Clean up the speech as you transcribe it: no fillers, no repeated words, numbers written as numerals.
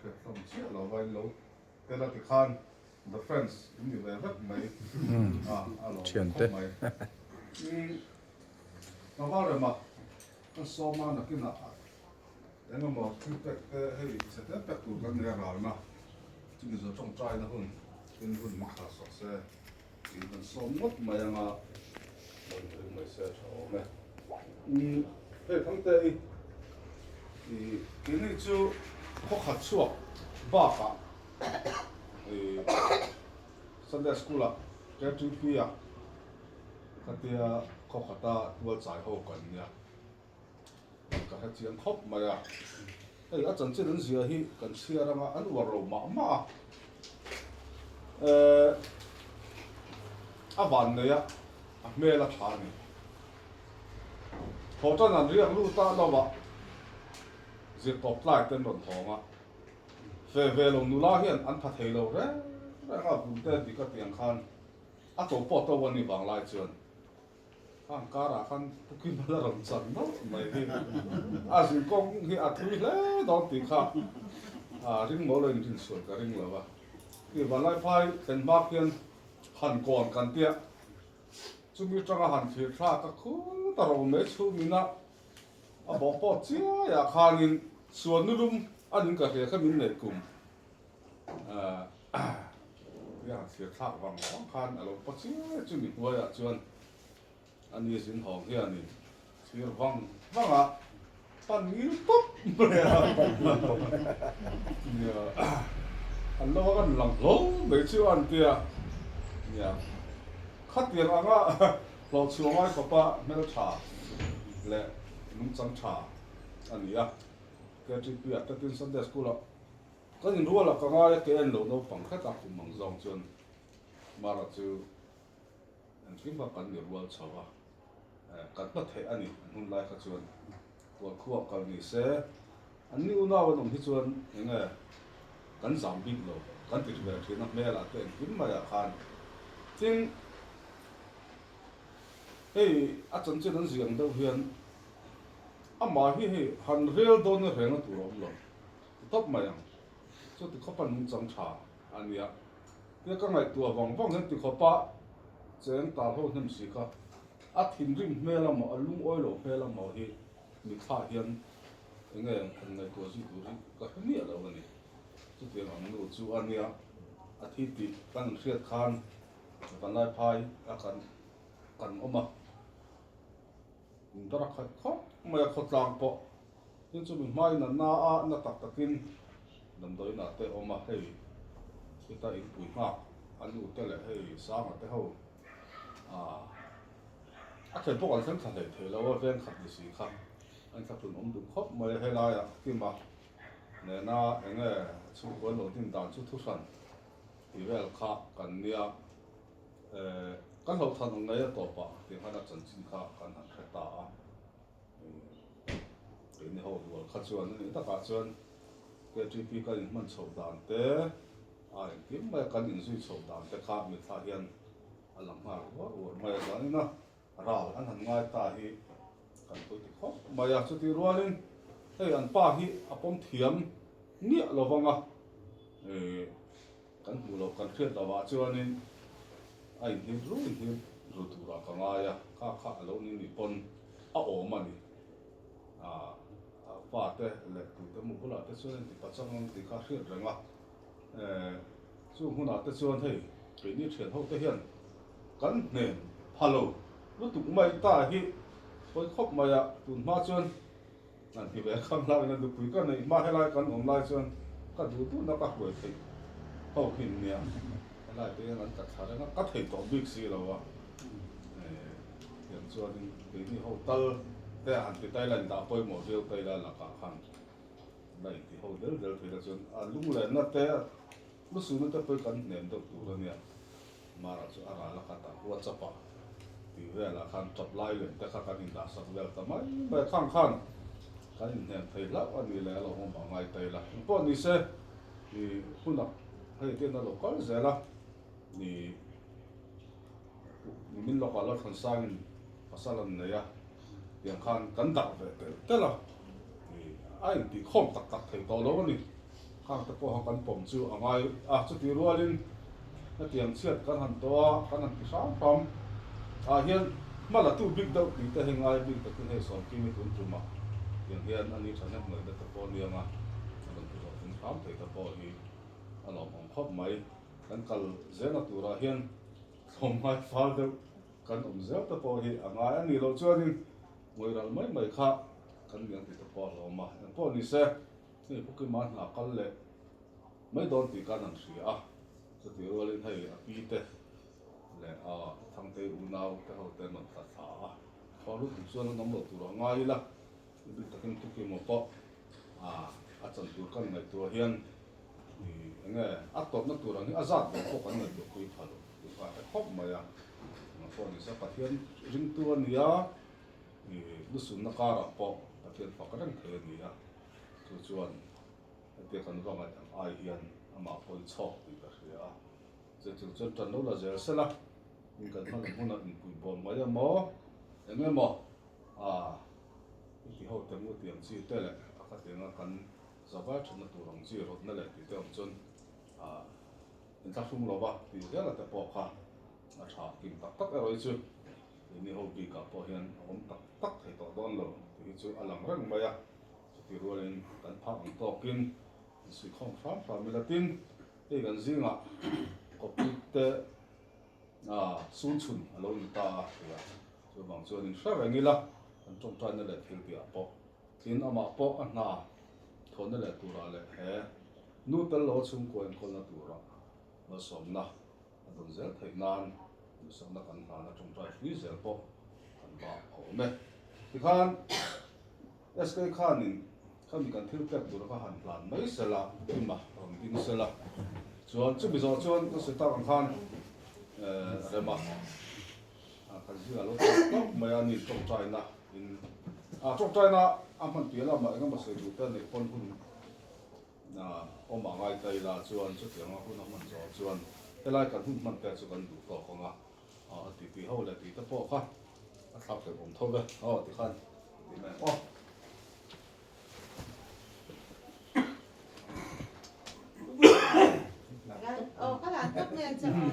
hriat hlawm chiah lo va in lo tel a tikhan the friends in ni ve vek mai a a lo khawp mai. Tlangval rema kan sawm a nakinah eng emaw thil pek te hei chhe te pek tur kan nei a ralna chumi zawh tawngtaina hun tin hun min thlah sak se tih kan sawm ngawt mai anga lo inring mai se a tha awm e. Hei Thangte i keini chu khawkhat chhuak bakah i Sunday School ah KTP ah Khatia khaw khata tual chai ho kan nia, ka hre chiang khawp mai a. Hei a chanchin an zia hi kan chhiar anga an uar lo mah mah a. Ehh a van nei a, a hmel a tha a ni. Thaw tan an riak lut a lo ah zirtawp tlai te an rawn thawng a. Fe ve lo nula hian an pha thei lo reng reng a, vun te dik a tiang khan. A to pawh to a ni vang lai chuan khang karah khan Pu Kim a la rawn chan nawlh mai hi a zinkawng hi a thui hle dawn tih kha a ring maw lo in rinsual ka ring lo a. Khi Vanlaiphai thlen hma khian han kawn kan tia chumi tanga han thlir thlak a khut a ro mai chhungin a a bawh pawh chiaiah khanin suan nulum a ning ka hria kha min neih kum. Tia han thlir thlak vang vang khan a lo pa chiai chu mi hnuaiah chuan a ni zin hawng hianin thlir vang vang a, pan ngil tawp mai a. Nia, an lo a kan lang hlawm mai chu a an tia. Nia, khatiang anga hlawh chhuah ngai khawpa hmeltha leh nungchang tha a ni a. KTP ah takin Sunday School ah Kan inrual a ka ngai a ke en lo naupang hret a kum ang zawng chuan Mara chu engkim kha kan ni rual chho a, kan hma theih a ni an hun lai kha chuan Tualkhua kal ni se an ni unau an awm hi chuan eng nge kan zam bik lo kan ti ve thin a hmel ah te engkim mai ah khan tin hei a chanchin an ziah ang deuh hian amah hi hei han rel dawn na reng a tur a awm lo. Ti tawp mai ang. Chu ti khawpa nungchang tha a nia. Tia ka ngaihtuah vang vang hian ti khawpa cheng tal ho hnem si kha a thinrim hmel amaw a lungawi lo hmel amaw hi mitthla hian enge han ngaihtuah zui tur hi ka hre miah lo a ni. Chutiang ang nu chu a nia. A thi tih kan hriat khan Vanlaiphai a kan kan awm a. In dara khat khawp mai a khawtlang pawh tin chu mi hmain a na a, na tak takin damdawiin ah te awm a, hei heta inpui nghak a nu te leh hei Sanga te ho ah a thlen pawh kan thleng thla hlei thei lo a, veng khat ni si kha a inthlahrun awm duh khawp mai a, helaiah Kima nena enge chhungkaw an lo din dan chu thuhran tih vel kha kan nia. Kan hlauhthan ang ngei a tawpah tih khan a chanchin kha kan han hre ta a. Keini ho rual kha chuan a nih takah chuan KTP kan inhman chhoh dan te, a engkim mai a kan inzui chhoh dan te kha mitthla hian a lang nghal uar uar mai a. Zanin a ral an han ngai ta hi kan pawi ti khawp mai a. Chutih rualin hei an pa hi a pawm thiam miah lo vang a. Kan hmuh loh kan hriat loh ah chuanin a inhlim ru inhlim ru turah ka ngai a, kha kha a lo ni ni pawn a awm a ni. Aah pa te leh tute mu bulah te chuan inti pachang ang tih kha hriat reng a, eh chung hunah te chuan hei keini thian ho te hian kan hnen pha lo lutuk mai ta hi pawi khawp mai a, tun hma chuan An ti ve kham hlauh in a nupui ka neih hma helai kan awm lai chuan ka duh duhna ka hruai theih ho hin nia helai te hian an tla thla reng a ka thei tawh bik si lo a tiang chuanin keini ho tal te a han ti ta ila indah pawimawh viau ta ila lakah khan la inti ho del del thei la chuan a lunglenna te Lusuna te pawh hi kan hnem deuh tur a nia, Mara chu a ral a khat a, WhatsApp ah tih velah khan tap lai lem te kha kan indah sak vel ta mai mai a, khang khan kan inhnem thei hlauh a nih leh a lo awm a ngai ta ila. Engpawh ni se ih hunah hei te a lo kal zel a, ih nimin lawkah lo thawn sangin pasal an nei a, tiang khan kan darh ve telh telh a, ih a intihkhawm tak tak thei tawh lo a ni. Khang te pawh kha kan pawm chu a ngai a, chutih rualin hetiang chhiat kan han tawh a, kan han ti hram hram ah hian hma la tu bik deuh tih te hi ngai bik takin hei Sawmkimi tun tumah tiang hian a ni thahnem ngaihna te pawh aniang a, a rawn ti hlawhtling hram thei te pawh hi a lawmawm khawp mai. Kan kal zelna turah hian tlawmngai fal deuh kan awm zel te pawh hi a ngai a nih loh chuanin ngawiral mai mai kha kan niang tih te pawh a hlawm a, engpawh ni se. Hei Pukima hna kal leh mai dawn tih khan an hria a, chutih rualin hei a pi te leh a Thangtei unau te ho te an rawn tla thla a, khua lutuk chuan an awm lo tur a ngai ila, i bik takin Pukima pawh a chan tur kan ngaihtuah hian eng nge a tawpna tur ang hi a zat ber pawh kan ngaihtuah pui pha lo tih kha a hre khawp mai a, engah pawh ni se Pathian ringtu a nia, lusunna karah pawh Pathian fak reng thei a ni a. Chu chuan hetia kan va ngaih ang ai hian amah pawh i chhawk tih ka hria a, chu chung chuan tan lo la zel sela, in kan hma lam hunah inpuih bawl mai a maw, eng emaw ah i ti ho teng u tih ang chi te leh a khatianga kan zavai thatna tur ang chi rawtna leh tih te awm chuan ah inthlahrung lo va tih zela te pawh kha a tha kim tak tak erawh hi chu keini ho bikah pawh hian a awm tak tak thei tawh dawn lo tih hi chu a lang reng mai a. Chutih rualin kan phak ang tawkin insuihkhawm hram hram ila tin, hei kan zingah kawpui te sun chhun a lo ni ta a tia, chuvang chuan in hre reng ila kan tawngtaina leh thil tihah pawh tin amah pawh a hna thawhna leh turah leh he nu tel lo chhungkua enkawlna turah malsawmna a dawn zel theih nan duhsakna kan hlana tawngtai hlui zel pawh kan va awm e. Tikhan. SK khanin khami kan thil pek tur kha han hlan mai sela, Kima rawn ding sela, chuan chumi zawh chuan ka sawi tak ang khan Rema kan zingah lo tawk tawk mai a ni tawngtaina in tawngtaina a hman piah lamah engemaw sawi duh te neih pawn hun awm a ngai ta ila chuan chutianga hun a hman zawh chuan helai kan hun hman te chu kan duh tawk ang a. A ti ti ho leh tih te pawh kha a thlak hleuh awm tho ve aw ti khan ti mai ang aw. Aw ka lan tawp mai ang che aw.